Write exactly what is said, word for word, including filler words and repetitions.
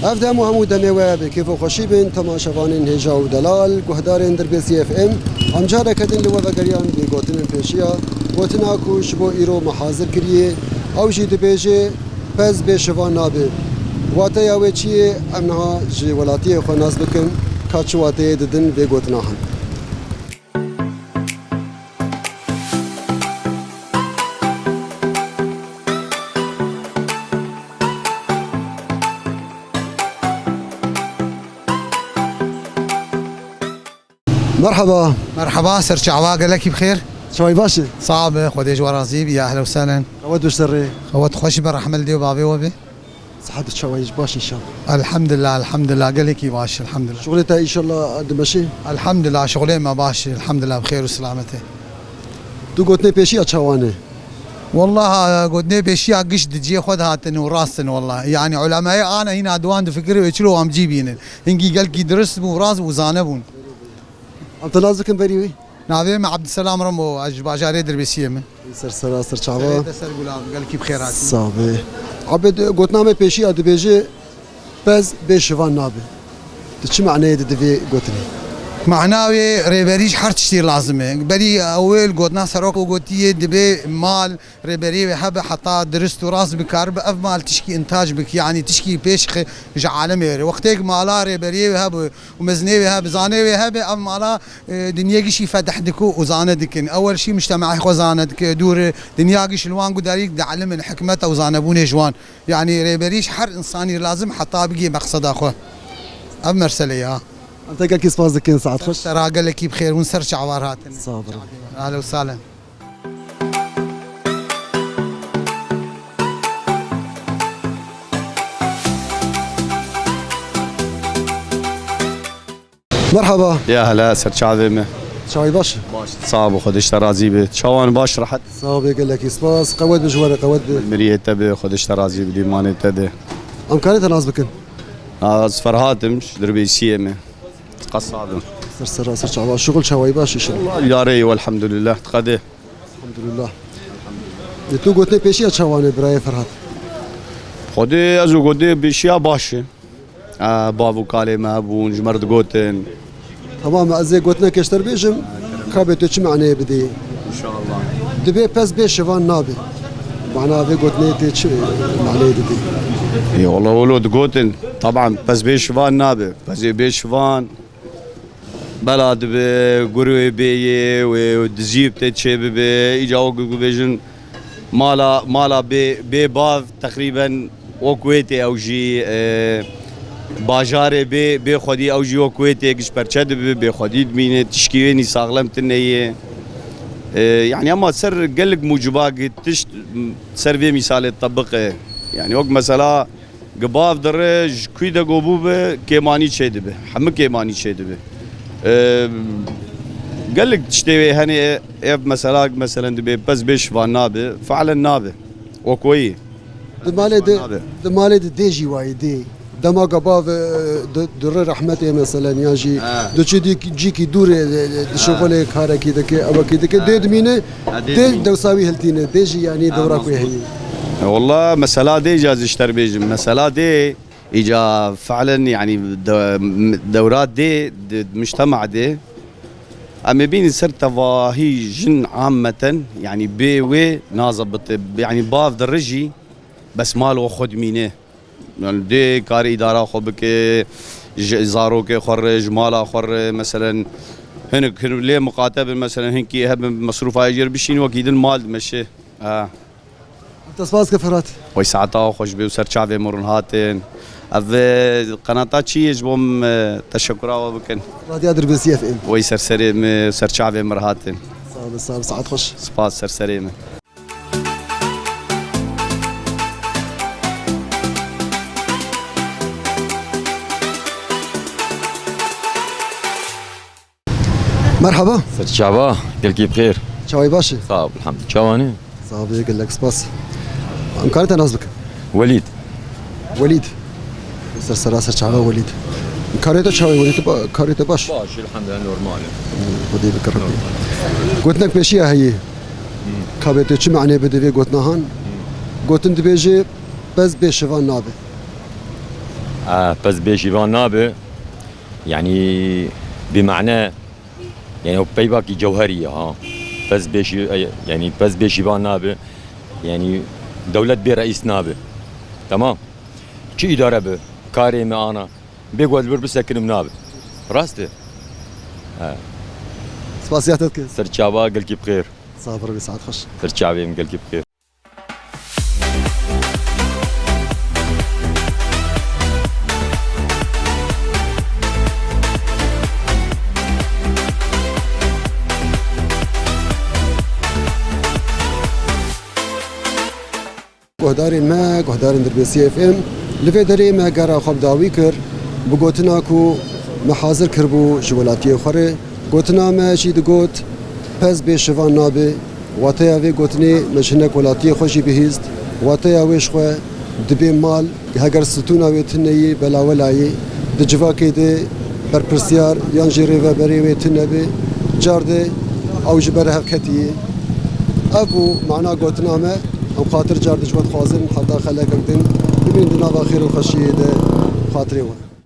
Ev dem û hemû demê we bi kêf û xweşî bin, temaşevanên hêja û delal, guhdarên Dirbêsî F M. Em careke din li we vegeriyan bi gotinên pêşiya, gotina ku ji bo îro me hazir kiriye, ew jî dibêje, pez bê şivan nabe. Wateya wê çi ye? Em niha ji welatiyê xwe nas bikin, ka çi wateyê didin vê gotina hin. Merhaba. Merhaba, ser çava, gelekî bi xêr. Çawî baş e? Sağ be, Xwedê ji we razî bi, ya ehlen we sehlen. Qewet bi ser rê. Qewet xweş be, rehmet li dê û bavê we be. Sihet û çawayî jî baş inşallah. Elhamdülillah, elhamdülillah, gelekî baş, elhamdülillah. Şuxulê te inşallah dimeşe? Elhamdülillah, şuxulê me baş, elhamdülillah, bi xêr û selametê. Tu gotinê pêşiya çawan e? Wallah, gotinê pêşiya giş di cihê xwe de hatin û rast in wallah. Yani ulemayê ana hîna di wan difikir wê çilo wan cî bînin. Hingî gelkî dirist bû, rast bû, zane bûn. Em te nas bikin berî wî? Navê me Abdüselam Remo, ez ji bajarê Dirbêsiyê me. Ser sera, ser çava. Serê te ser gula, gelkî bi xêr hatî. Sağ be. Abê, gotina me pêşiya dibêje, pez bê şivan nabe. Tu çi maneyê didî vê gotinê? Mana wê rêberî ji her tiştî lazim e. Berî ewêl gotina serok û gotiye dibê mal rêberiyê wê hebe heta dirist û rast bikaribe ev mal tişkî întac bike, yanî tişkî pêş xe ji alemê were. Wextêk mala rêberiyê wê hebe û mezinê wê hebe, zanê wê hebe, ev mala, e, dinyê gişî fetih dike û zane dikin. Ewel şî mujtemaê xwe zane dike, dûr, e, dinya giş li wan gudarî dielimin hikmeta û zanebûnê ji wan. Yanî rêberî ji her însanî lazim heta bigê meqseda xwe. Ev mersele ya. Em te gelkî spas dikin, saet xweş. Sera gelekî bi xêr, hûn ser çavar hatin. Sağ olun. Ahlen û sahlen. Merhaba. Ya hela, ser çavê me. Çavê baş? Baş. Sağ ol, Xwedê ji te razî be. Çawan baş, rehet? Sağ ol, gelekî spas. Qewet be ji we re, qewet be. Miriyê te be, Xwedê ji te razî be, dîmanê te de. Em karê te nas bikin? Ez Ferhat im, ji Dirbêsiyê me. Qesab im. Ser sera, ser çava. Şuxul çawayî baş inşallah. Wallahî îdare ye, elhamdülillah. Diqedê. Elhamdülillah. E, tu gotinê pêşiya çawan e, birayê Ferhat? Xwedê ez û gotinê pêşiya baş e. E, bav û kalê me hebûn, ji me re digotin. Tamam, ez ê gotinekê ji te re bêjim, ka bê tu çi maneyê bidî? İnşallah. Dibê pez bê şivan nabe. Mana vê gotinê tê çi maneyê didî? Ê, wala wilo digotin, taban pez bê şivan nabe. Pezê bê şivan, bela dibe, gurê bê yê, wê dizî bi tê çê bibe, îca wek dibêjin, mala, mala bê, bê bav, teqrîben wek wê tê ew jî, e, bajarê bê, bê xwedî ew jî wek wê tê giş perçe dibe, bê xwedî dimîne, tişkî wênî saxlem tune ye. E, yanî ema ser gelek muciba gi tişt ser vê mîsalê tebiq e. Yanî wek mesela, Gi bav dire ji kûy de go bûbe, kêmanî çêdibe. Hemû kêmanî çêdibe. Ee, gelek tiştê wê hene, ev mesela, meselen dibê pez bê şivan nabe, fe'len nabe. Wek weyî. Di malê de, nabe. Di malê de dê jî wayî dê. Dema ka bav, e, di, dire rehmetê meselen ya jî. Ha. Diçû dî cîkî dûrê, e, e, dişuxulê karekî dike, ewekî dike. Ha. Dê dimîne, ha, dê dê dimîne. Dewsa wî hiltîne. Dê jî yanî dewra ku heyî. E, walla mesela dê îca ez ji te re bêjim. Mesela dê îca fe'len, yanî de-, dewra dê di mujtema de, em ê bînin ser tevahî jin ammeten, yanî bê wê nazebite, yanî bav dirijî, bes mal we xwe dimîne. Yanî dê karê îdara xwe bike, ji zarokê xwe re, ji mala xwe re, meselen hinek, hinek lê miqate bin, meselen hinkî hebin mesrûfa jê re bişîn, wekî din mal dimeşe. Ha. Te spas ke Ferhat. Wey saeta xweş be û ser çavê me rûn hatin. Ev, e, qenata çi ye ji bo em, e, teşekura we bikin? Radya Dirbêsî F M. Wey ser serê me, ser çavê me re hatin. Sağ ol, sağ ol, saet xweş. Spas, ser serê me. Merhaba. Ser çava, gelkî bi xêr. Çawê baş e? Sağ ol, elhamdülillah. Çawanî? Sağ ol, gelek spas. Em karê te nas bikin? Welîd. Welîd. Ser sera ser çava Welîd. Karê te çawê Welîd? Ba-, karê te baş? Baş, elhamdülillah, normal e. Xwedê bike Rebbî. Gotinek pêşiya heye. Ka bê tu çi manê bidî vê gotinahan? Gotin dibêje, pez bê şivan nabe. E, pez bê şîvan nabe. Yanî bi mane, yanî o peybakî cewherî ye ha. Pez bê şî-, e, yanî pez bê şîvan nabe. Yanî dewlet bê reîs nabe. Tamam. Çi îdare be, karê me ana. Bê ku ez li vir bisekinim nabe. Rast e? He. Spasiya te dikin. Ser çava gelkî bi xêr. Sax bî, saet xweş. Ser çavê min gelkî bi xêr. Guhdarên me, guhdarên Dirbêsiyê F M, li vê derê me gera xwe bi dawî kir, bi gotina ku me hazir kiribû ji welatiyê xwe re. Gotina me jî digot, pez bê şivan nabe. Wateya vê gotinê me ji hinek welatiyê xwe jî bihîst. Wateya wê ji xwe dibê mal, heger stûna wê tune yî, belawelayî, di civakê de berpirsiyar yan jî rêveberê wê tune be, car de ew ji ber hev ketî. Ev bû mana gotina me. Em xatir car di ji we dixwazin, heta xelekek din bimîn di nava xêr û xweşiyê de, xatirê we.